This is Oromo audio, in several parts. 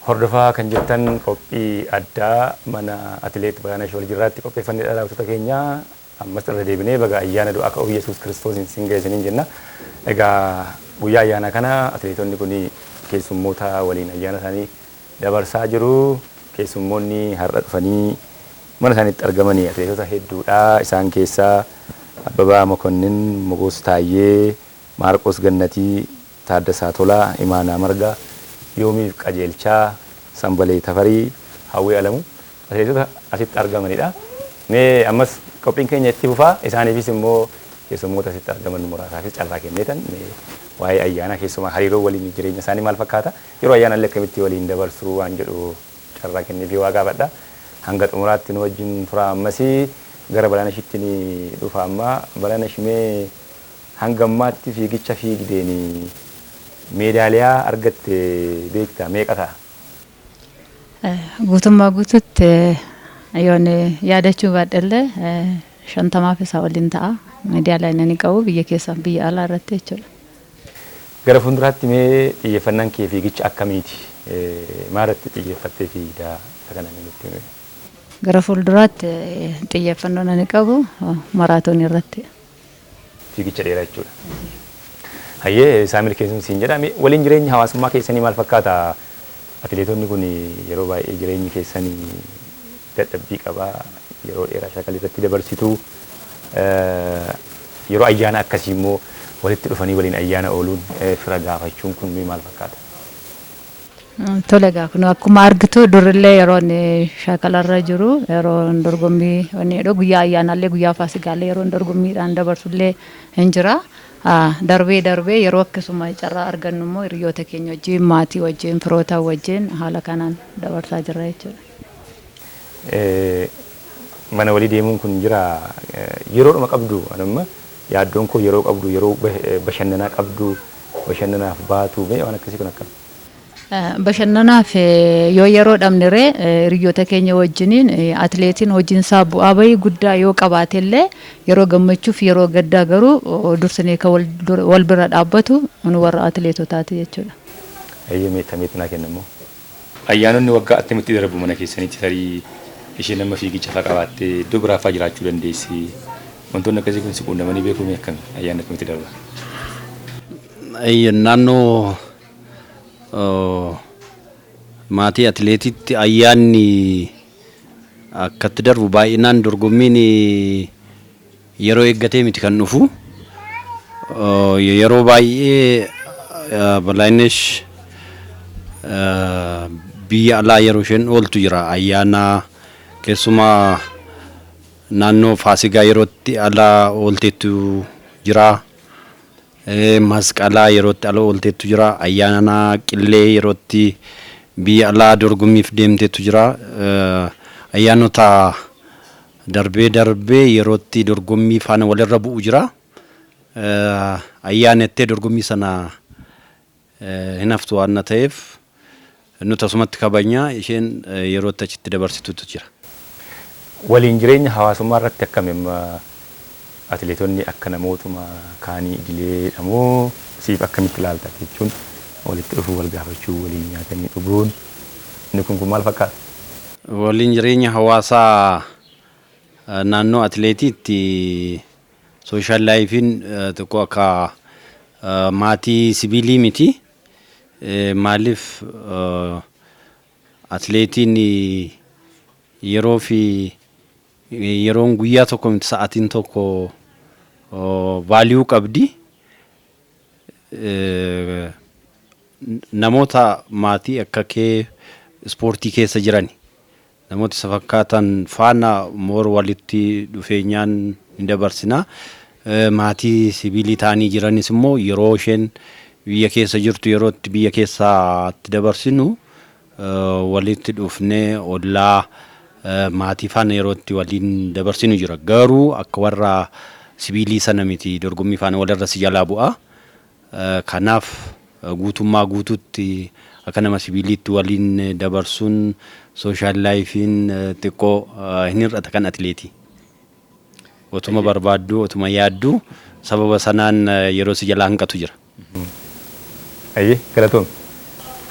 Hordofaa kan jirtan qophii addaa mana Atileet Balaayinash Waljirraatti qopheeffannedha daawwattoota keenya. Ammas irra deebinee baga ayyaana du'aa ka'uu Yesuus Kiristoosiin sin ga'e isiniin jenna. Egaa guyyaa ayyaanaa kana atileetonni kun keessummoota waliin ayyaana isaanii dabarsaa jiru. Keessummoonni har'a dhufanii mana isaaniitti argamanii atileetota hedduudha. Isaan keessaa Abbabaa Mokonnin, Mogoos Taayyee, Maarqos Gannatii, Taaddasaa Tolaa, Imaanaa Margaa, Yoomiif Qajeelchaa, Sambalee Tafarii, Hawwii Alamuu atileetota asitti argamanidha. Mee ammas qophiin keenya itti fufaa, isaaniifis immoo keessummoota asitti argaman muraasaafis carraa kenneetan mee waa'ee ayyaanaa, keessumaa hariiroo waliin jireenya isaanii maal fakkaata, yeroo ayyaana illee akkamitti waliin dabarsuu waan jedhu carraa kenneefii waa gaafadha. Hanga xumuraatti nu wajjin turaa. Ammasii gara Balaaneshitti ni dhufa amma. Balaanesh, mee hanga ammaatti fiigicha fiigdeen meedaaliyaa argatte beektaa, meeqa ta'a? Guutummaa guututti yoon yaadachuu baadhellee 50f isaa waliin ta'a. Meedaaliyaa inni qabu biyya keessaa biyya alaa irratti jechuudha. Gara fuulduraatti mee xiyyeeffannaan kee fiigicha akkamiiti? Maalirratti xiyyeeffattee fiigdaa? Isa kana nutti himi. Gara fuulduraatti xiyyeeffannoon ani qabu maraatoonii irratti. Fiigicha dheeraa jechuudha. Hayyee, isaa milkeessuun siin jedha. Waliin jireenya hawaasummaa keessanii maal fakkaata? Atileetonni kun yeroo baay'ee jireenyi keessanii dadhabbii qabaa, yeroo dheeraa shaakalii irratti dabarsitu. Yeroo ayyaana akkasii immoo walitti dhufanii waliin ayyaana ooluun, fira gaafachuun kun maal fakkaata? Tole, egaa kun akkuma argitu durillee yeroo inni shaakalarra jiru, yeroo dorgommii inni jedhu, guyyaa ayyaanaallee, guyyaa faasigaallee yeroo dorgommiidhaan dabarsullee hin jira. Darbee darbee yeroo akkasuma carraa argannu immoo hiriyoota keenya wajjin, maatii wajjin, firoota wajjin haala kanaan dabarsaa jirra jechuudha. Mana walii deemuun kun jira, yeroodhuma qabdu, anamma yaaddoon koo yeroo qabdu, yeroo bashannanaa qabdu, bashannanaaf baatu, mee waan akkasii kun akkam? Bashannanaaf yoo yeroo dhabniree hiriyoota keenya wajjiniin, atileetiin hojiinsaa bu'aa bahii guddaa yoo qabaate illee, yeroo gammachuuf yeroo gaddaa garuu dursinee kan wal bira dhaabbatu nu warra atileetotaati jechuudha. Hayyee, meettameetti naa kenna immoo. Ayyaanonni waggaa attamitti darbu mana keessanitti? Tarii isheen amma fiigicha fa'aa qabaattee iddoo biraa fa'aa jiraachuu dandeessi. Wantoonni akkasii kun si quunnamanii beekuu mee, akkami? Ayyaanni akkamitti darba? Naannoo maatii atileetiitti ayyaanni akkatti darbu, baay'inaan dorgommiin yeroo eeggatee miti kan dhufu. Yeroo baay'ee Balaayinesh biyya alaa yeroo isheen ooltu jira. Ayyaana keessumaa naannoo Faasigaa yerootti ala oolteetu jira. Masqalaa yerootti ala oolteetu jira. Ayyaana Qillee yerootti biyya alaa dorgommiif deemteetu jira. Ayyaanota darbee darbee yerootti dorgommii faana walirra bu'u jira. Ayyaanettee dorgommii sana hin haftu waan ta'eef, nuti asumatti kabajnaa, isheen yerootti achitti dabarsitutu jira. Waliin jireenya hawaasummaa irratti akkami amma? Atileetonni akka namootuma kaanii idileedha moo siif akkamitti ilaalta jechuun, walitti dhufuu, wal gaafachuu, waliin nyaatanii dhuguun inni kun maal fakkaata? Waliin jireenya hawaasaa naannoo atileetiitti social lifeiin tokko akka maatii sibiilii miti. Maaliif, atileetiin yeroo fi yeroon guyyaa tokko miti, sa'aatiin tokko value qabdi. Namoota maatii akka kee ispoortii keessa jiran, namoota isa fakkaatan faana more walitti dhufeenyaan ni dabarsina. Maatii sibiilii ta'anii jiranis immoo yeroo isheen biyya keessa jirtu, yeroo itti biyya keessaatti dabarsinu, walitti dhufnee ollaa maatii faana yeroo itti waliin dabarsinu jira. Garuu akka warra sibiilii sana miti, dorgommii faana walirra si jalaa bu'a. Kanaaf guutummaa guutuutti akka nama sibiiliitti waliin dabarsuun, social lifeiin xiqqoo hin hir'ata kan atileetii. Otuma barbaaddu, otuma yaaddu, sababa sanaan yeroo si jalaa hanqatu jira. Ayyee, galatoom.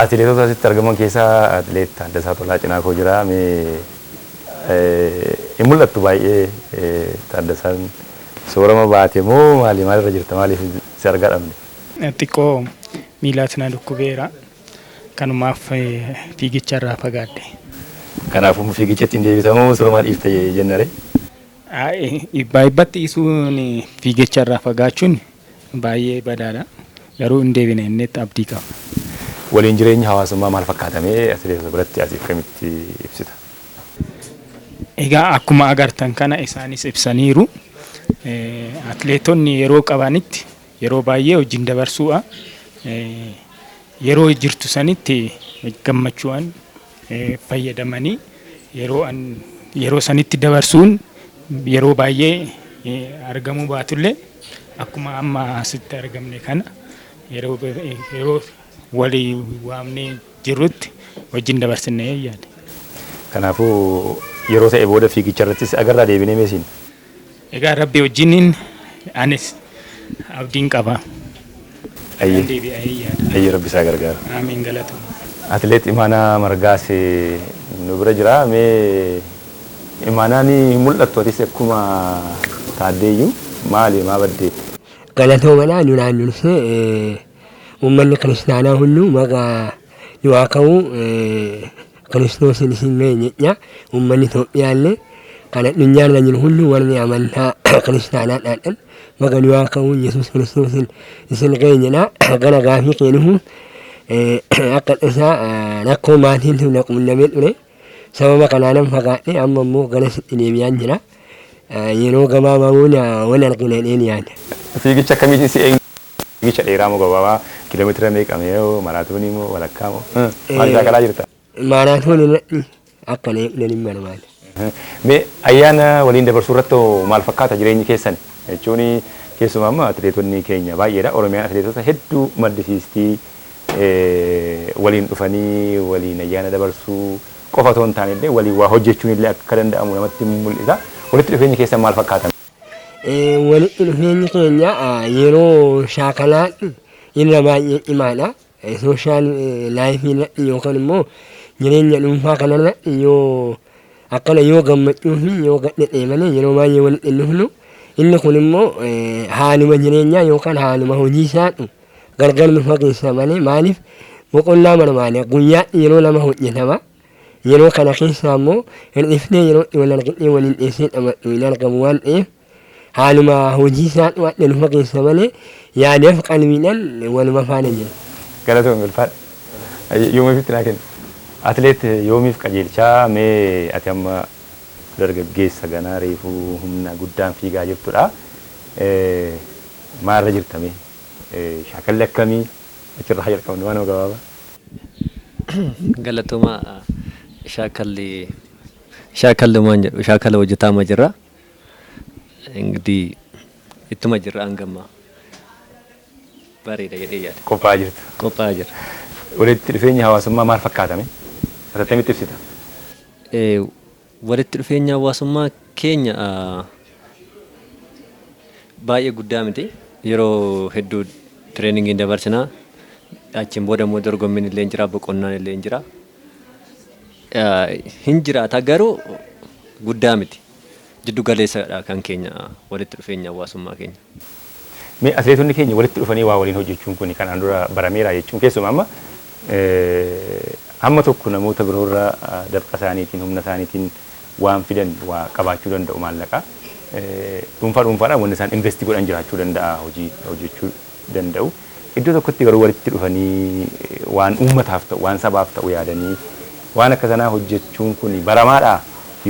Atileetota asitti argaman keessaa atileet Taaddasaa Tolaa cinaa koo jira. Mee hin mul'attu baay'ee Taaddasaan soorama baate moo maali maalirra jirta maaliif si argaa dhabne? Xiqqoo miilaas na dhukkubeera. Kanumaaf fiigicha irraa fagaadhe. Kanaafuu fiigichatti hin deebitamoo soorumaa dhiifte jennare? Dhibbaa dhibbatti dhiisuun fiigicha irraa fagaachuun baay'ee badaadha. Garuu hin deebine innetti abdii qaba. Waliin jireenya hawaasummaa maal fakkaatamee atileetota biratti asiif kamitti ibsita? Egaa akkuma agartan kana isaanis ibsaniiru. Atileetonni yeroo qabanitti yeroo baay'ee wajjin dabarsuudha. Yeroo jirtu sanitti gammachuudhaan fayyadamanii yeroo sanitti dabarsuun yeroo baay'ee argamuu baatullee akkuma amma asitti argamne kana yeroo walii waamnee jirrutti wajjin dabarsinee yaada. Kanaafuu yeroo ta'e booda fiigicha irrattis agarraa deebinee meesiin? Egaa Rabbi wajjiniin anis abdiin qaba. Ayyee Rabbi isaa gargaara. Amiin galatoomaa. Atileet Imaanaa Margaas nu bira jira. Mee Imaanaan mul'attu atis akkuma taaddeeyyuu maali maa baddee? Galatoomadha duraan dursee uummanni kiristaanaa hunduu maqaa du'aa ka'uu Kiristoosin isin ga'e jecha uummanni Itoophiyaallee kan addunyaarra jiru hunduu warri amantaa kiristaanaa dhaadhan baga du'aa ka'uu Yesuus Kiristoosin isin ga'e jedha. Gara gaafii kee dhufuuf akka tasaa rakkoo maatiitu na quunnamee ture. Sababa kanaanan fagaadhe amma immoo gara sitti deebi'aan jira. Yeroo gabaabaa booda wal argina jedheen yaada. Fiigicha akkamiitiin si eegna? Fiigicha dheeraa moo gabaabaa? Kiiloomeetira meeqa moo maraatoonii moo walakkaa moo? Maal shaakalaa jirta? Maaraatoonii irratti akka na eegdan hin barbaada. Mee ayyaana waliin dabarsuu irratti maal fakkaata jireenyi keessan? Jechuun keessumaa amma atileetonni keenya baay'eedha. Oromiyaan atileetota hedduu maddisiistii waliin dhufanii waliin ayyaana dabarsuu qofa otoo hin taane illee waliin waa hojjechuun illee akka danda'amu namatti mul'isa. Walitti dhufeenyi keessan maal fakkaata? Walitti dhufeenyi keenya yeroo shaakalaatti irra baay'ee cimaadha. Social life irratti yookaan immoo jireenya dhuunfaa kanarratti yoo akkana yoo gammachuu fi yoo gadda ta'e malee yeroo baay'ee walitti hin dhufnu. Inni kun immoo haaluma jireenyaa yookaan haaluma hojii isaatu gargar nu fageessa malee maaliif boqonnaa barbaada. Guyyaatti yeroo lama hojjetama. Yeroo kana keessa immoo hir'ifnee yeroo itti wal argitee waliin dheessee taphattu hin argamu waan ta'eef haaluma hojii isaatu adda nu fageessa malee yaadaaf qalbiidhaan waluma faana jira. Galatoomi ulfaadhu. Yoomiif itti naa kenni. Atileet Yoomiif Qajeelchaa mee ati amma dargaggeessa ganaa reefuu humna guddaan fiigaa jirtudha. Maalirra jirta mee? Shaakalli akkamii? Achirraa haa jalqabnu waanuma gabaabaa. Galatoomaa shaakalli shaakallumaan jedhu shaakala hojjetaama jirra. Ingidihi ittuma jirra hangamma bareeda jedhee yaada. Qophaa'aa jirtu. Qophaa'aa jirra. Walitti dhufeenyi hawaasummaa maal fakkaatame? Attamitti ibsita? Walitti dhufeenya hawaasummaa keenya baay'ee guddaa miti. Yeroo hedduu trainingiin dabarsina. Achiin booda immoo dorgommiin illee jira, boqonnaan illee jira. Hin jiraata garuu guddaa miti. Jiddu galeessadha kan keenya walitti dhufeenya hawaasummaa keenya. Mee atileetonni keenya walitti dhufanii waa waliin hojjechuun kun kanaan dura barameera jechuun keessumaa amma hamma tokko namoota biroorra dafqa isaaniitiin humna isaaniitiin waan fidan waa qabaachuu danda'u maallaqa. Dhuunfaa dhuunfaadhaan wanni isaan invest godhan jiraachuu danda'a hojii hojjechuu danda'u. Iddoo tokkotti garuu walitti dhufanii waan uummataaf ta'u waan sabaaf ta'u yaadanii waan akka sanaa hojjechuun kun baramaadha.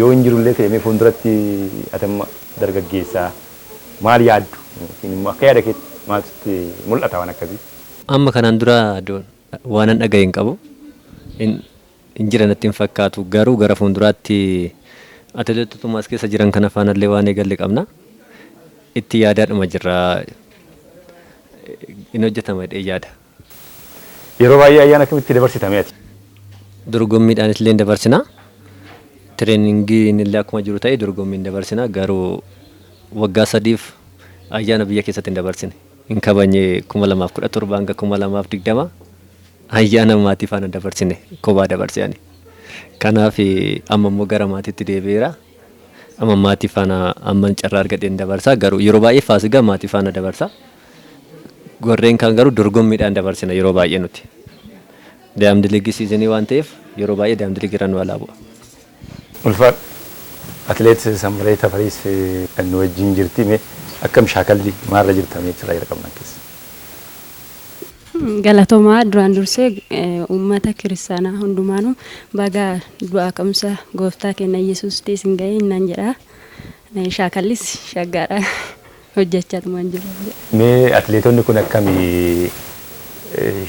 Yoo hin jirullee ta'e mee fuulduratti ati amma dargaggeessaa maal yaaddu? Yookiin immoo akka yaada keetti maaltu mul'ata waan akkasii? Amma kanaan dura waanan dhagahe hin qabu. Hin jira natti hin fakkaatu. Garuu gara fuulduraatti atileetotuma as keessa jiran kana faanallee waan eegalle qabna. Itti yaadaadhuma jirra. Hin hojjetama jedhee yaada. Yeroo baay'ee ayyaana akkamitti dabarsita mee ati? Dorgommiidhaanis illee dabarsina. Trainingiin illee akkuma jiru ta'e dorgommiin dabarsina. Garuu waggaa sadiif ayyaana biyya keessatti hin dabarsine. Hin kabajne 2017 hanga 2020 Ayyaana maatii faana dabarsine kophaa dabarse ani. Kanaaf amma immoo gara maatiitti deebi'eera. Amma maatii faana amman carraa argadheen dabarsa, garuu yeroo baay'ee Faasigaa maatii faana dabarsa. Warreen kaan garuu dorgommiidhaan dabarsina yeroo baay'ee nuti. Diamond League season waan ta'eef yeroo baay'ee Diamond League irra nu alaa bu'a. Ulfaadhu. Atileet Sammaree Tafariis nu wajjin jirti. Mee akkam shaakalli maalirra jirta, mee sirraa jalqabna keessa? Galatoomaa. Duraan dursee uummata kiristaanaa hundumaanuu baga du'aa ka'umsa gooftaa keenya Yesuusitti isin ga'e nan jedha. Shaakallis shaggaadha, hojjechaatumaan jiru. Mee atileetonni kun akkamii,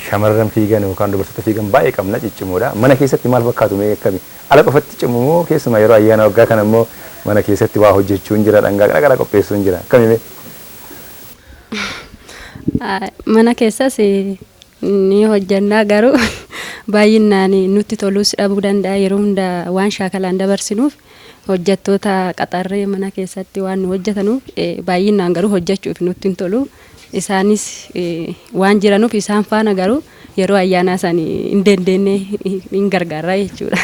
shamarran fiigan yookaan dubartoota fiigan baay'ee qabna, ciccimoodha. Mana keessatti maal fakkaatu, mee akkami? Ala qofatti cimu moo keessumaa yeroo ayyaana waggaa kana immoo mana keessatti waa hojjechuun jira, dhangaa garaa garaa qopheessuun jira. Akkami mee? Mana keessas ni hojjannaa, garuu baay'inaan nutti tolus dhabuu danda'a. Yeroo hunda waan shaakalaan dabarsinuuf hojjettoota qaxarree mana keessatti waan nu hojjetanuuf baay'inaan garuu hojjechuuf nutti hin tolu. Isaanis waan jiranuuf isaan faana garuu yeroo ayyaanaa sanii hin dandeenye hin gargaarra jechuudha.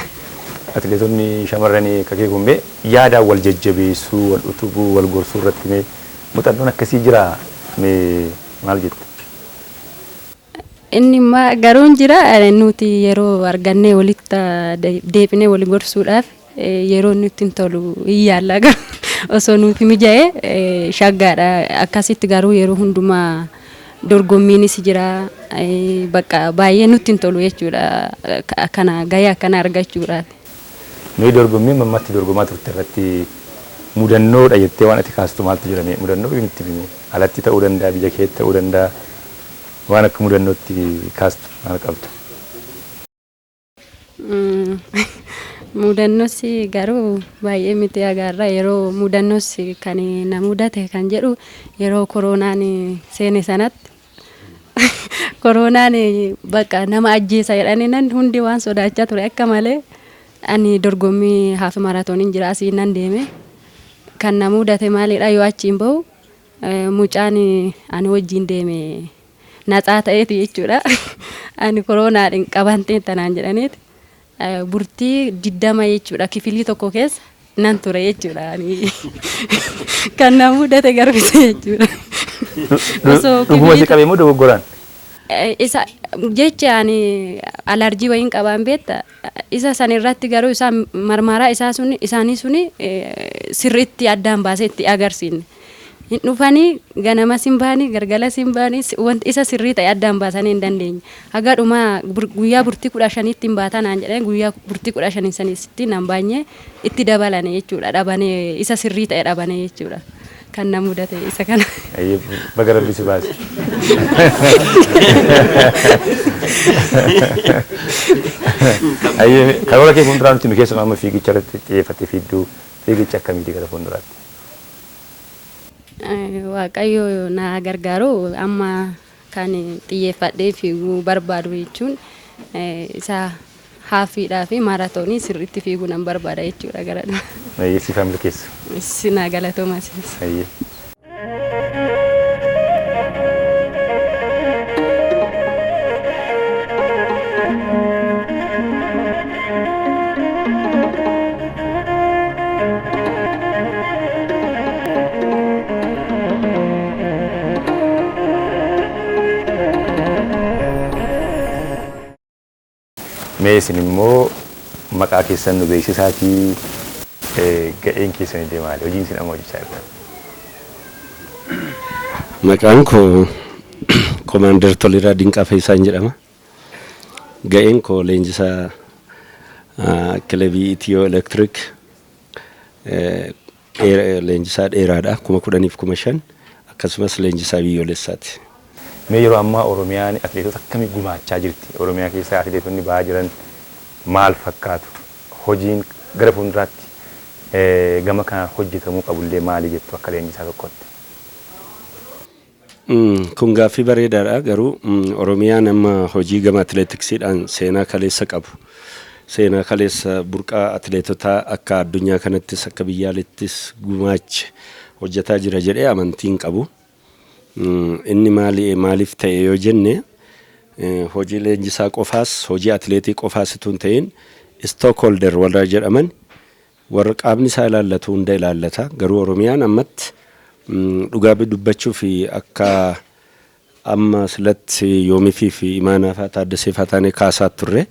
Atileetonni shamarranii akka kee kun mee yaadaan wal jajjabeessuu, wal utubuu, wal gorsuu irratti mee muuxannoon akkasii jira, mee maal jettu? Inni immoo garuu hin jira. Nuti yeroo argannee walitti deebinee wal gorsuudhaaf yeroo nutti hin tolu hin yaalla, garuu osoo nuti mija'ee shaggaadha. Akkasitti garuu yeroo hundumaa dorgommiinis jira, bakka baay'ee nutti hin tolu jechuudha kana gahee akkana argachuudhaaf. Mee dorgommii ammatti dorgomaa turte irratti mudannoodha jettee waan ati kaastu maaltu jira, mee mudannoo nutti himi? Alatti ta'uu danda'a, biyya keetti ta'uu danda'a, waan akka mudannootti kaastu maal qabda? Mudannoos garuu baay'ee miti agarra. Yeroo mudannoos kan na mudate kan jedhu yeroo koronaan seene sanatti, koronaan bakka nama ajjeesa jedhanii nan hundi waan sodaachaa ture akka malee. Ani dorgommii half marathoniin jira, asii nan deeme. Kan na mudate maalidha, yoo achiin bahu mucaan ani wajjin deeme natsaa ta'eeti jechuudha. Ani koronaadhaan qabantee tanaan jedhaniiti. Burtii 20 jechuudha kifilii tokko keessa nan ture jechuudha. Kan na mudate garuu isa jechuudha. Dhuguma si qabee moo dogoggoraan? Isa jecha ani alarjii wayiin qabaan beekta, isa san irratti garuu isaa marmaraa isaa suni isaanii suni sirriitti addaan baasee itti agarsiisne. Hin dhufanii, ganamas hin bahanii, galgalas hin bahanii, wanti isa sirrii ta'e addaan baasanii hin dandeenye. Haga dhumaa guyyaa burtii 15tti hin baataa naan jedhanii, guyyaa burtii 15 sanitti nan baanye, itti dabalane jechuudha, dhabane, isa sirrii ta'e dhabane jechuudha. Kan na mudate isa kana. Baga Rabbi si baase. Karoora kee fuulduraa nuti keessumaa amma fiigicha irratti xiyyeeffattee fiidduu, fiigicha akkamiiti gara fuulduraatti? Waaqayyo na gargaaru, amma kan xiyyeeffadhee fiiguu barbaadu jechuun isa halfiidhaa fi maaraatoonii sirriitti fiiguu nan barbaada jechuudha gara dhuma. Siif haa milkeessu. Sinaa galatooma isinis. Mee isin immoo maqaa keessan nu beeksisaatii ga'een keessan illee maali? Hojiin isin amma hojjechaa jirtan? Maqaan koo Komaander Toliraa Dinqaa Fayyisaan jedhama. Ga'een koo leenjisaa kilabii Itiyoo Elektiriik, leenjisaa dheeraadha, 10,000f 5,000, akkasumas leenjisaa biyyoolessaati. Mee yeroo ammaa Oromiyaan atileetota akkamii gumaachaa jirti? Oromiyaa keessaa atileetonni ba'aa jiran maal fakkaatu? Hojiin gara fuulduraatti gama kanaan hojjetamuu qabullee maali jettu akka leenjisaa tokkotti? Kun gaaffii bareedaadha, garuu Oromiyaan amma hojii gama atileetiksiidhaan seenaa kaleessa qabu. Seenaa kaleessa burqaa atileetotaa akka addunyaa kanattis akka biyyaalittis gumaache hojjetaa jira jedhee amantiin qabu. Inni maali, maaliif ta'e yoo jenne, Hojii leenjisaa qofaas, hojii atileetii qofaas utuu hin ta'in, stakeholder warra jedhaman, warra qaamni isaa ilaallatu hunda ilaallata. Garuu Oromiyaan ammatti dhugaa dubbachuu fi akka amma silatti Yoomifii fi Imaanaa fa'aa, Taaddasee fa'aa taanee kaasaa turre.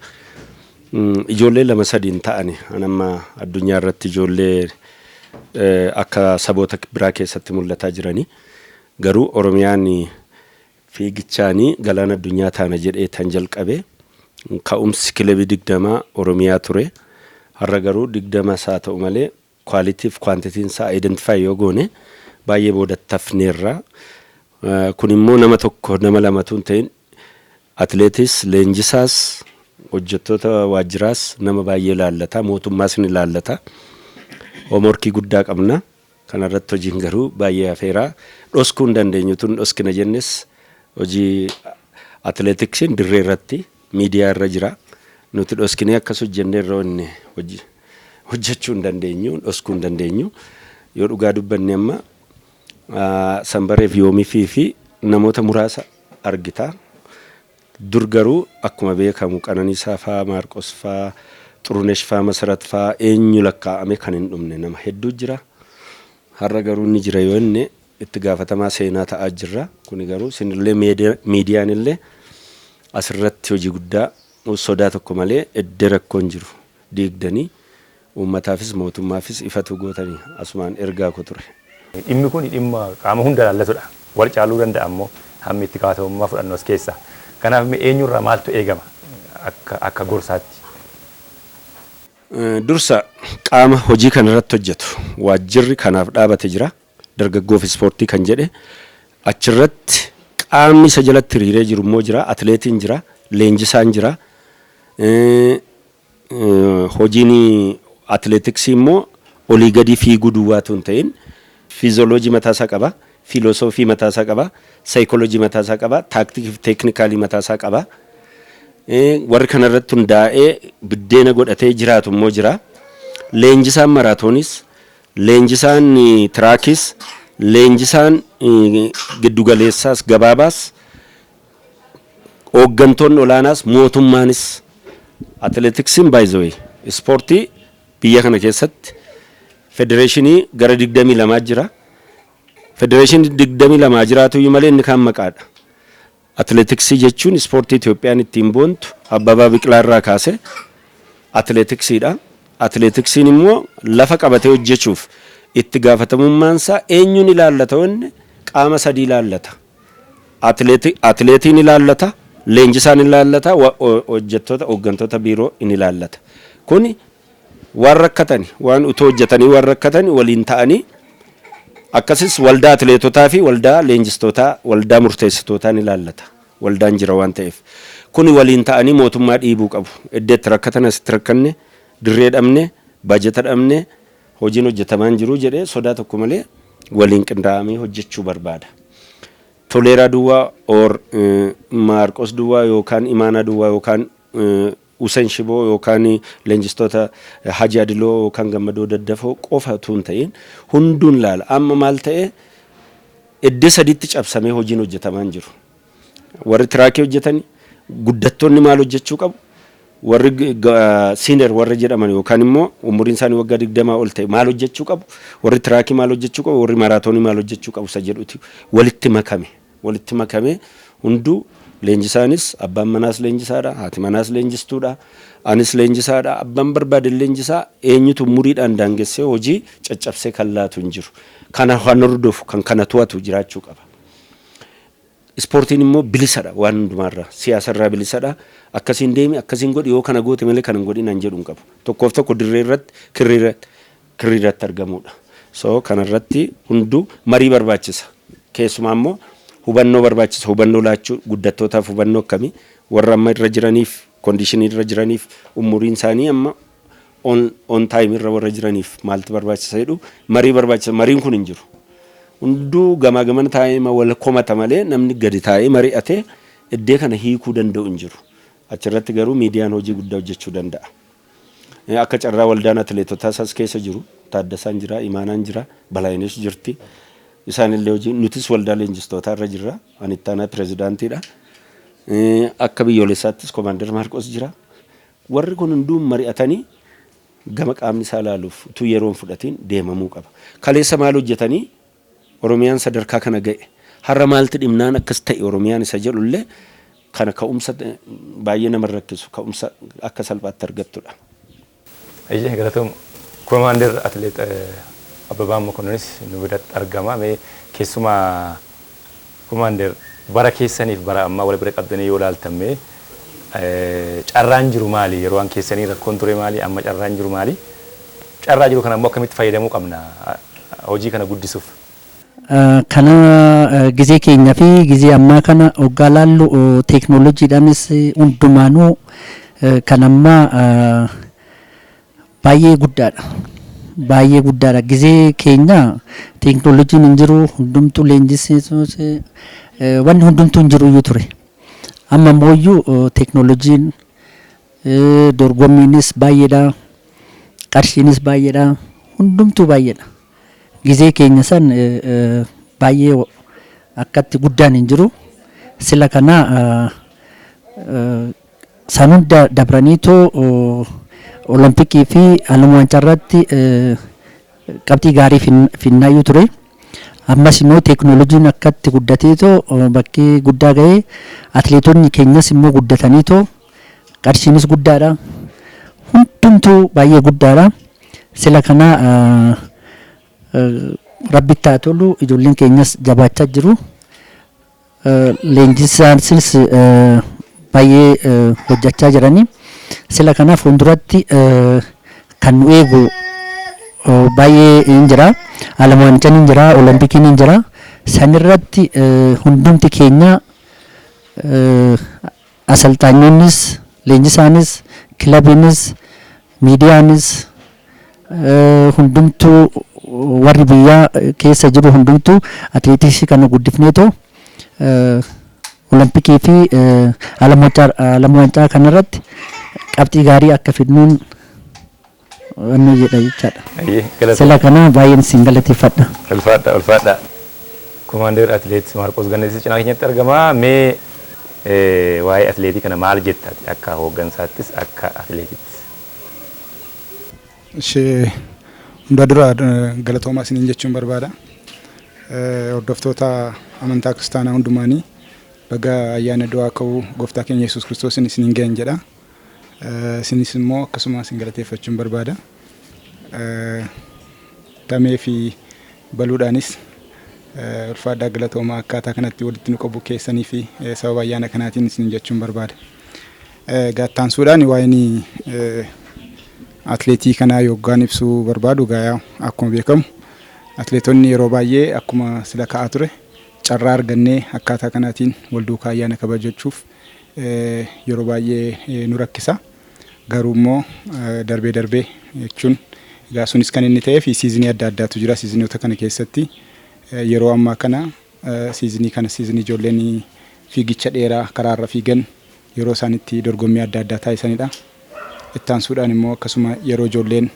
Ijoollee lama sadiin ta'ani an amma addunyaa irratti ijoollee akka saboota biraa keessatti mul'ataa jiranii. Garuu Oromiyaan fiigichaanii galaana addunyaa taana jedhee tan jalqabe, ka'umsi kilabii 20 Oromiyaa ture. Har'a garuu 20 isaa ta'u malee quality fi quantityn isaa identify yoo goone baay'ee boodatti hafneerra. Kun immoo nama tokko, nama lamatu hin ta'in, atileetis, leenjisaas, hojjettoota waajjiraas nama baay'ee ilaallata, mootummaas ni ilaallata. Homeworkii guddaa qabna. Kanarratti hojiin garuu baay'ee hafeera. Dhoskuu hin dandeenyu, tun dhoskina jennes hojii atileetiksiin dirree irratti miidiyaa irra jira. Nuti dhoskinee akkas hojjennee irra inni hojjechuu hin dandeenyu, dhoskuu hin dandeenyu. Yoo dhugaa dubbanne amma Sanbareef, Yoomifii fi namoota muraasa argita. Dur garuu akkuma beekamu Qananiisaa faa, Maarqos faa, Xurunesh faa, Masarat faa, eenyu lakkaa'ame kan hin dhumne nama hedduu jira. Har'a garuu inni jira yoo inni itti gaafatamaa seenaa ta'aa jirra. Kuni garuu isinillee, miidiyaan illee asirratti hojii guddaa sodaa tokko malee eddee rakkoon jiru diigdanii uummataafis mootummaafis ifatu gootanii asumaan ergaa ko ture. Dhimmi kun dhimma qaama hunda ilaallatudha. Wal caaluu danda'a ammoo hammi itti gaafatamummaa fudhannu as keessa. Kanaaf mee eenyurraa maaltu eegama akka gorsaatti? Dursa qaama hojii kana irratti hojjetu, waajjirri kanaaf dhaabate jira. Dargaggoof ispoortii kan jedhe achirratti qaamni isa jalatti hiriiree jiru immoo jira. Atileetiin jira, leenjisaan jira. Hojiin atileetiksii immoo olii gadi fiiguu duwwaatu hin ta'in, fiizooloojii mataasaa qaba, fiilosoofii mataasaa qaba, saayikooloojii mataasaa qaba, taaktikii fi teeknikaalii mataasaa qaba. Warri kanarratti hundaa'ee biddeena godhatee jiraatu immoo jira. Leenjisaan maraatoonis, leenjisaan tiraakis, leenjisaan giddugaleessaas gabaabaas, hooggantoonni olaanaas, mootummaanis. Atileetiksiin baay'ee ispoortii biyya kana keessatti federeeshinii gara 22 jira. Federeeshinii 22 jiraatu iyyuu malee inni kaan maqaadha. Atileetiksii jechuun ispoortii Itoophiyaan ittiin boontu Abbabaa Biqilaa irraa kaase atileetiksiidha. Atileetiksiin immoo lafa qabatee hojjechuuf itti gaafatamummaan isaa eenyuun ilaallata? Wanni qaama sadii ilaallata. Atileetiin ilaallata, leenjisaan ilaallata, hojjettoota hooggantoota biiroo in ilaallata. Kuni waan rakkatani, waan utuu hojjetanii waan rakkatani waliin ta'anii, akkasis waldaa atileetotaa fi waldaa leenjistootaa, waldaa murteessitootaa ni ilaallata. Waldaan jira waan ta'eef. Kuni waliin ta'anii mootummaa dhiibuu qabu. Iddeetti rakkatan, asitti rakkanne, dirree dhabne, baajata dhabne, hojiin hojjetamaa hin jiru jedhee sodaa tokko malee waliin qindaa'amee hojjechuu barbaada. Toleeraa duwwaa or Maarqos duwwaa yookaan Imaanaa duwwaa yookaan Usen Shiboo yookaan leenjistoota Haji Adiloo yookaan Gammadoo Daddafoo qofa utuu hin ta'in hunduun laala. Amma maal ta'e, iddoo sadiitti cabsamee hojiin hojjetamaa hin jiru. Warri tiraakii hojjetan, guddattoonni maal hojjechuu qabu? Warri senior warra jedhaman yookaan immoo umuriin isaanii waggaa 20 ol ta'e maal hojjechuu qabu? Warri tiraakii maal hojjechuu qabu? Warri maraatoonii maal hojjechuu qabu? Isa jedhuti walitti makame. Walitti makame hunduu, leenjisaanis, abbaan manaas leenjisaadha, haati manaas leenjistuudha, anis leenjisaadha, abbaan barbaade leenjisaa. Eenyutu umuriidhaan daangessee hojii caccabsee kan laatu hin jiru. Kana kan hordofu, kan kana to'atu jiraachuu qaba. Ispoortiin immoo bilisadha, waan hundumaarraa siyaasarraa bilisadha. Akkasiin deemi, akkasiin godhi, yoo kana goote malee kana hin godhin an jedhu hin qabu. Tokkoof tokko dirree irratti, kirrii irratti argamudha. So kanarratti hunduu marii barbaachisa. Keessumaa immoo hubannoo barbaachisa. Hubannoo laachuu, guddattootaaf hubannoo akkamii, warra amma irra jiraniif, conditionii irra jiraniif, umuriin isaanii amma on time irra warra jiraniif maaltu barbaachisa jedhu marii barbaachisa. Mariin kun hin jiru. Hunduu gamaa gamana taa'ee wal komata malee namni gadi taa'ee mari'atee iddee kana hiikuu danda'u hin jiru. Achirratti garuu miidiyaan hojii guddaa hojjechuu danda'a. Akka carraa waldaan atileetotaa isas keessa jiru. Taaddasaan jira, Imaanaan jira, Balaayinesh jirti. Isaanillee hojii, nutis waldaa leenjistootaa irra jirra. Ani itti aanaa pirezidaantiidha. Akka biyyoolessaattis Komaander Maarqos jira. Warri kun hunduu mari'atanii gama qaamni isaa ilaaluuf utuu yeroon fudhatiin deemamuu qaba. Kaleessa maal hojjetanii Oromiyaan sadarkaa kana ga'e? Har'a maalti dhimnaan akkas ta'e Oromiyaan isa jedhullee kana ka'umsa baay'ee nama rakkisu, ka'umsa akka salphaatti argattudha. Ayyee, galatoom. Komaander Atileet Abbabaa Mokonnonis nu biratti argama. Mee keessumaa Komaander, bara keessaniif bara ammaa wal bira qabdanii yoo ilaaltan, mee carraan jiru maali? Yeroo an keessanii rakkoon ture maali? Amma carraan jiru maali? Carraa jiru kana immoo akkamitti fayyadamuu qabna hojii kana guddisuuf? Kana gizee keenya fi gizee ammaa kana hoggaa laallu, teeknooloojiidhaanis hundumaanuu kan ammaa baay'ee guddaadha. Baay'ee guddaadha. Gizee keenya teeknooloojiin hin jiru, hundumtuu leenjisiisuus wanni hundumtuu hin jiru iyyuu ture. Amma immoo teeknooloojiin, dorgommiinis baay'eedha. Qarshiinis baay'eedha. Hundumtuu baay'eedha. Gizee keenya san baay'ee akkatti guddaan hin jiru. Sila kana san hunda dabraniitoo Olompikii fi Alam Waancaa irratti qabxii gaarii finnaayyuu ture. Ammas immoo teeknooloojiin akkatti guddateetoo bakkee guddaa ga'ee, atileetonni keenyas immoo guddataniitoo, qarshiinis guddaadha. Hundumtuu baay'ee guddaadha. Sila kana rabbitti haa tolu, ijoolleen keenyas jabaachaa jiru. Leenjisaanis baay'ee hojjechaa jirani. Sila kana fuulduratti kan nu eegu baay'ee hin jira. Alam Waancaan hin jira, Olompikiin hin jira. Sanirratti hundumti keenya, asalxaanyoonnis, leenjisaanis, kilabiinis, miidiyaanis, hundumtuu warri biyyaa keessa jiru hundumtuu atileetiksii kana guddifneetoo Olompikii fi Alam Waancaa kanarratti qabxii gaarii akka fidnuun wanni jedha jechaadha. Sila kana baay'een isin galateeffadha. Ulfaadha, ulfaadha. Komaander Atileet Maarqos Ganneessi cinaa keenyatti argama. Mee waa'ee atileetii kana maal jetta akka hooggansaattis akka atileetittis? Ishee hunda dura galatoomaa isiniin jechuun barbaada. Hordoftoota amantaa kiristaanaa hundumaanii baga ayyaana du'aa ka'uu gooftaa keenya Yesuus Kiristoosiin isiniin ga'en jedha. Isinis immoo akkasuma isin galateeffachuun barbaada. Tamee fi baluudhaanis ulfaadhaa, galatoomaa, akkaataa kanatti walitti nu qabu keessanii fi sababa ayyaana kanaatiin isiniin jechuun barbaada. Gaattaansuudhaan waa'een atleetii kanaa yoggaan ibsuu barbaadu, gayaa akkuma beekamu atleetonni yeroo baay'ee akkuma sila ka'aa ture carraa argannee akkaataa kanaatiin wal duukaa ayyaana kabajachuuf yeroo baay'ee nu rakkisa. Garuu immoo darbee darbee jechuun egaa sunis kan inni ta'ee fi seasonii adda addaatu jira. Seasonoota kana keessatti yeroo ammaa kana seasonii kana, seasonii ijoolleen fiigicha dheeraa karaarra fiigan yeroo isaan itti dorgommii adda addaa taasisanidha. Ittaansuudhaan immoo akkasuma yeroo ijoolleen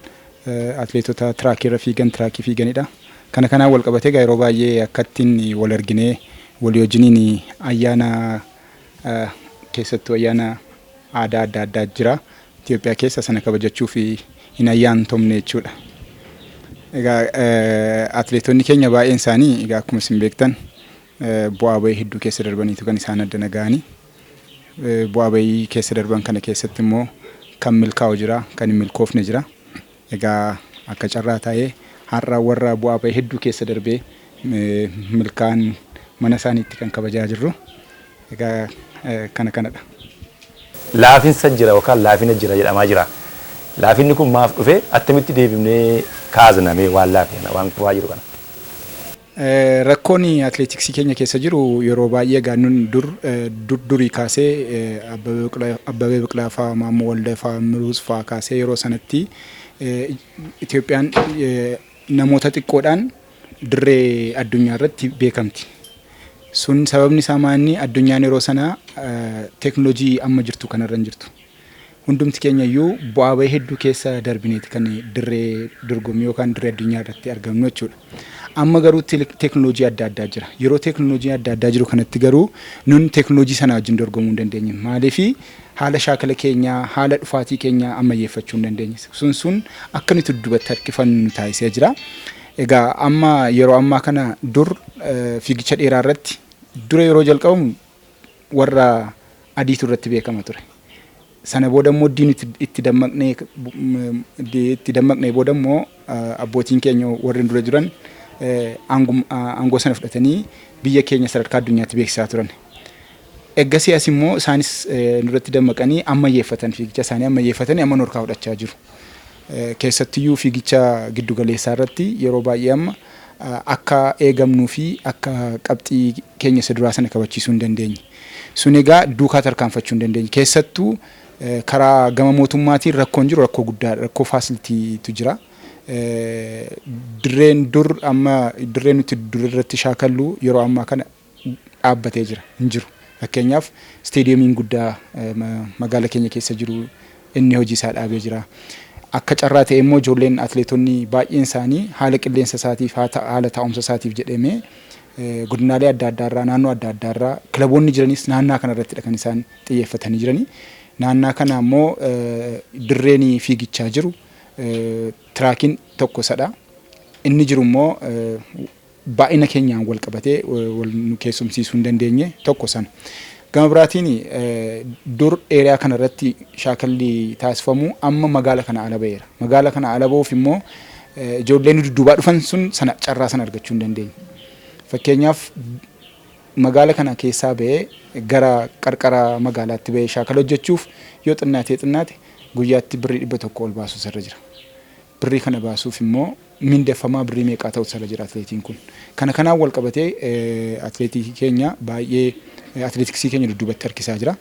atleetota trackii irra fiigan, trackii fiiganidha. Kana kanaan wal qabatee egaa yeroo baay'ee akka ittiin wal arginee walii wajjiniin ayyaana, keessattuu ayyaana aadaa adda addaa jira. Itoophiyaa keessa sana kabajachuuf hin ayyaantomne jechuudha. Egaa atleetonni keenya baay'een isaanii egaa akkuma isin beektan bu'aa bahii hedduu keessa darbaniitu kan isaan addana ga'anii. Bu'aa bahii keessa darban kana keessatti immoo kan milkaa'u jira, kan hin milkoofne jira. Egaa akka carraa ta'ee har'a warra bu'aa bahii hedduu keessa darbee milkaa'an mana isaaniitti kan kabajaa jirru. Egaa kana kanadha. Laafinsa jira yookaan laafina jira jedhamaa jira. Laafinni kun maaf dhufe? Attamitti deebifnee kaasna mee waan laafe kana, waan kufaa jiru kana? Rakkoon atileetiksii keenya keessa jiru yeroo baay'ee egaa nun dur dur durii kaasee Abbabee Biqilaa fa'aa, Maammoo Waldee fa'aa, Miruus fa'aa kaasee yeroo sanatti Itoophiyaan namoota xiqqoodhaan dirree addunyaa irratti beekamti. Sun sababni isaa maanni addunyaan yeroo sana teeknooloojii amma jirtu kanarra hin jirtu. Hundumti keenya iyyuu bu'aa bahii hedduu keessa darbineeti kan dirree dorgommii yookaan dirree addunyaa irratti argamnu jechuudha. Amma garuu teeknooloojii adda addaa jira. Yeroo teeknooloojii adda addaa jiru kanatti garuu nun teeknooloojii sana wajjin dorgomuu hin dandeenye. Maaliifi haala shaakala keenyaa, haala dhufaatii keenyaa ammayyeeffachuu hin dandeenye. Sun akka nuti dudduubatti harkifannu nu taasisee jira. Egaa amma yeroo ammaa kana dur fiigicha dheeraa irratti dura yeroo jalqabamu warra adiitu irratti beekama ture. Sana booda immoo diin itti dammaqnee booda immoo abbootiin keenya warri dura jiran aangoo sana fudhatanii biyya keenya sadarkaa addunyaatti beeksisaa turan. Eeggasii as immoo isaanis nurratti dammaqanii ammayyeeffatan, fiigicha isaanii ammayyeeffatanii amma nu harkaa fudhachaa jiru. Keessattiyyuu fiigicha giddu galeessaa irratti yeroo baay'ee amma akka eegamnuu fi akka qabxii keenya isa duraa sana kabachiisuu hin dandeenye. Sun egaa duukaa tarkaanfachuu hin dandeenye. Keessattuu karaa gama mootummaatiin rakkoon jiru rakkoo guddaadha. Rakkoo facilitytu jira. Dirreen dur amma dirreen nuti dur irratti shaakallu yeroo ammaa kana dhaabbatee jira, hin jiru. Fakkeenyaaf, isteediyeemiin guddaa magaala keenya keessa jiru inni hojii isaa dhaabee jira. Akka carraa ta'e immoo ijoolleen atleetonni baay'een isaanii haala qilleensa isaatiif, haala taa'umsa isaatiif jedhamee godinaalee adda addaarraa, naannoo adda addaarraa kilaboonni jiranis naannaa kana irrattidha kan isaan xiyyeeffatanii jiranii. Naannaa kana immoo dirreen fiigichaa jiru tiraakiin tokko isadha. Inni jiru immoo baay'ina keenyaan wal qabatee wal nu keessumsiisuu hin dandeenye, tokko sana. Gama biraatiin dur area kana irratti shaakalli taasifamu amma magaala kana ala ba'eera. Magaala kana ala ba'uuf immoo ijoolleen dudduubaa dhufan sun sana carraa sana argachuu hin dandeenye. Fakkeenyaaf, magaala kana keessaa ba'ee gara qarqara magaalaatti ba'ee shaakala hojjechuuf yoo xinnaatee xinnaate guyyaatti birrii 100 ol baasuu irra jira. Birrii kana baasuuf immoo mindeeffamaa birrii meeqaa ta'u irra jira atleetiin kun. Kana kanaan wal qabatee atleetii keenya baay'ee, atleetiksii keenya dudduubatti harkisaa jira.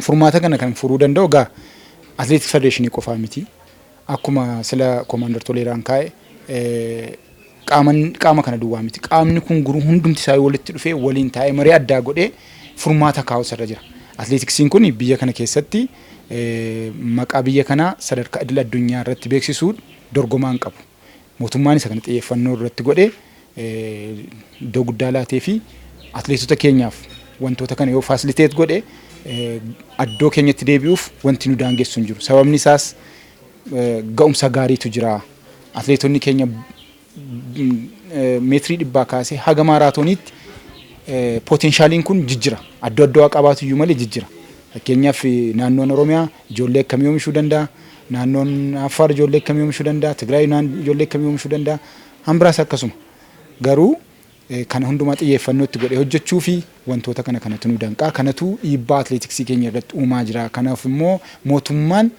Furmaata kana kan furuu danda'u egaa atleetiks federeeshinii qofaa miti. Akkuma sila Koomaandar Toleeraan kaa'e, qaama kana duwwaa miti. Qaamni kun guruu hundumti isaa walitti dhufee waliin taa'ee marii addaa godhee furmaata kaa'u irra jira. Atleetiksiin kun biyya kana keessatti maqaa biyya kanaa sadarkaa idil addunyaa irratti beeksisuu dorgomaa hin qabu. Mootummaan isa kana xiyyeeffannoo irratti godhee iddoo guddaa laatee fi atleetota keenyaaf wantoota kana yoo facilitate godhe, iddoo keenyatti deebi'uuf wanti nu daangessu hin jiru. Sababni isaas ga'umsa gaariitu jira. Atleetonni keenya meetirii 100 kaasee haga maaraatooniitti potentialiin kun jijjira. Addoo addoo qabaatu iyyuu malee jijjira. Fakkeenyaaf, naannoon Oromiyaa ijoollee akkamii oomishuu danda'a? Naannoon Affaar ijoollee akkamii oomishuu danda'a? Tigraay ijoollee akkamii oomishuu danda'a? Hambiraas akkasuma. Garuu kana hundumaa xiyyeeffannoo itti godhee hojjechuu fi wantoota kana kanatu nu danqaa. Kanatu dhiibbaa atleetiksii keenya irratti uumaa jira. Kanaaf immoo mootummaan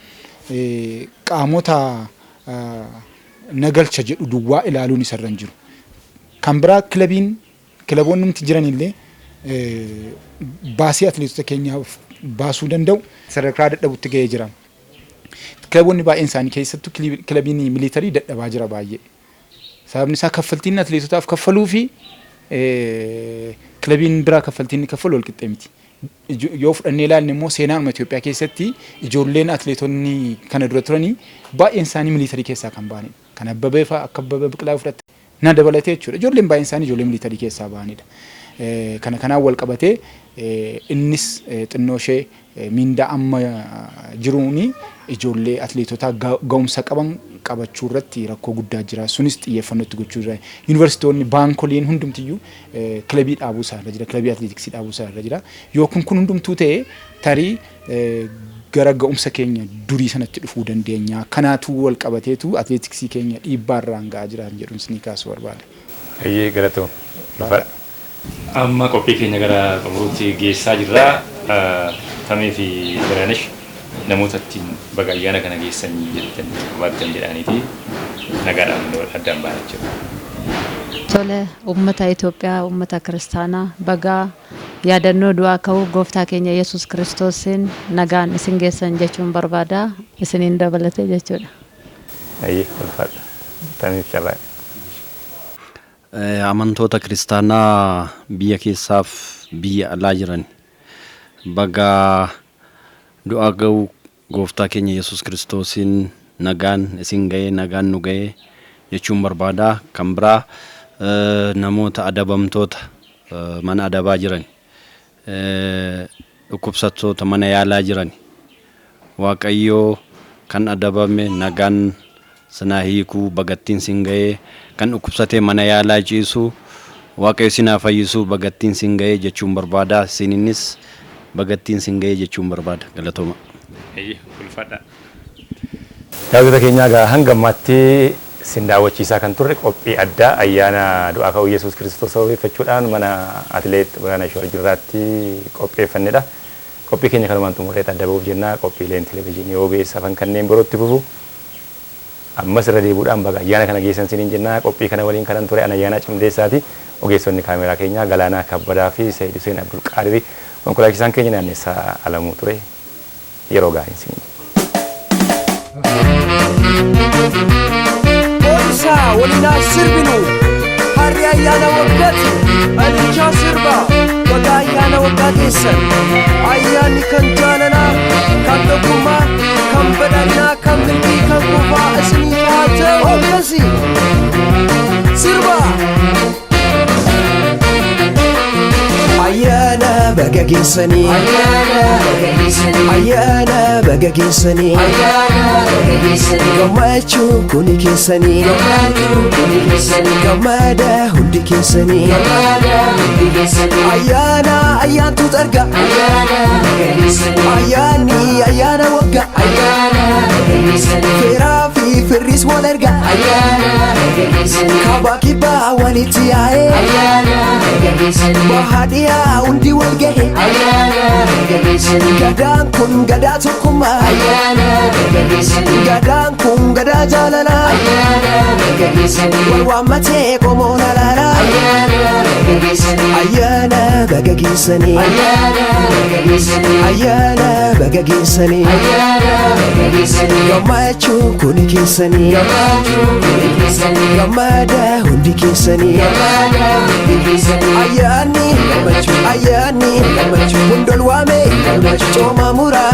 qaamota nagalcha jedhu duwwaa ilaaluun isarra hin jiru. Kan biraa kilabiin, kilaboonni nuti jiran illee baasii atleetota keenyaaf baasuu danda'u sadarkaa dadhabutti ga'ee jira. Kilaboonni baay'een isaanii, keessattuu kilabiin militarii dadhabaa jira baay'ee. Sababni isaa kaffaltiin atleetotaaf kaffaluu fi kilabiin biraa kaffaltiin inni kaffalu wal qixxee miti. Yoo fudhannee ilaalle immoo seenaanuma Itoophiyaa keessatti ijoolleen atleetonni kana dura turanii baay'een isaanii militarii keessaa kan ba'anidha. Kan Abbabee fa'aa, akka Abbabee Biqilaa fudhatte na dabalatee jechuudha. Ijoolleen baay'een isaanii ijoollee militarii keessaa ba'anidha. Kana kanaan wal qabatee innis xinnoo ishee miindaa amma jiruuni ijoollee atleetotaa ga'umsa qaban qabachuu irratti rakkoo guddaa jira. Sunis xiyyeeffannoo itti gochuu jira. Yuunivarsiitoonni, baankoliin hundumtiyyuu kilabii dhaabuu isaa irra jira. Kilabii atleetiksii dhaabuu isaa irra jira. Yoo kun hundumtuu ta'e, tarii gara ga'umsa keenya durii sanatti dhufuu dandeenya. Kanaatu wal qabateetu atleetiksii keenya dhiibbaa irraan ga'aa jira jedhuun isinii kaasuu barbaada. Eeyyee, galatoo. Amma qophii keenya gara xumuruutti geessaa jirra. Tamee fi Balaanesh, namoota ittiin baga ayyaana kana geessan jettan qabaattan jedhaniiti nagaadhaan addaan ba'an jechuudha. Tole, uummata Itoophiyaa, uummata kiristaanaa, bagaa yaadannoo du'aa ka'uu gooftaa keenya Yesuus Kiristoosiin nagaan isin geessan jechuun barbaada, isiniin dabalatee jechuudha. Ayyee, ulfaadha. Tamiif carraa. Amantoota kiristaanaa biyya keessaaf biyya alaa jiran, baga du'aa ga'uu gooftaa keenya Yesuus Kiristoosiin nagaan isin ga'ee, nagaan nu ga'ee jechuun barbaada. Kan biraa Namoota adabamtoota mana adabaa jiran, dhukkubsattoota mana yaalaa jiran, Waaqayyoo kan adabame nagaan sinaa hiikuu, bagattiin sin ga'ee, kan dhukkubsatee mana yaalaa ciisu Waaqayyo sinaa fayyisuu, bagattiin sin ga'ee jechuun barbaada. Isininnis bagattiin sin ga'ee jechuun barbaada. Galatooma. Eeyyee, ulfaadha. Daawwattoota keenyaa, egaa hanga ammaatti sin daawwachiisaa kan turre qophii addaa ayyaana du'aa ka'uu Yesuus Kiristoos sababeeffachuudhaan mana Atileet Biraanaa Waljirraatti qopheeffannedha. Qophii keenya kanumaan xumurree adda ba'uuf jenna. Qophiileen televezyiinii OBS hafan kanneen birootti fufu. Ammas irra deebi'uudhaan baga ayyaana kana geessan siniin jenna. Qophii kana waliin kanan ture ana Ayyaanaa Cimdeessaati. Ogeessonni kaameraa keenyaa Galaanaa Kabbadaa fi Sayyid Hussein Abdul Qaadiri, konkolaachisaan keenya Naannessaa Alamuu ture. Yeroo gaariin siniin jenna. Boonsaa waliinaa sirbinu, harri ayyaana waggaati, alichaa sirba, baga ayyaana waggaa geessan. Ayyaanni kan jaalalaa, kan tokkummaa, kan badhaadhinaa, kan milkii, kan kuufaa isiniif haa ta'u. Akkasi sirba. Ayyaana baga geessanii, ayyaana baga geessanii, gammachuu kuni keessanii, gammada hundi keessanii. Ayyaana ayyaantu arga, ayyaanni ayyaana wagga, firaa fi firris wal erga, kaabaa kibbaa walitti yaa'ee, bahaa dhiyaa hundi wal gahe. Gadaan kun gadaa tokkummaa, gadaan kun gadaa jaalalaa, wal waammatee qomoon alaalaa. Ayyaana baga geessanii, ayyaana baga geessanii, gammachuu kuni keessanii, gammada hundi keessanii. Ayyaanni ayyaanni hundol waame, cooma muraa.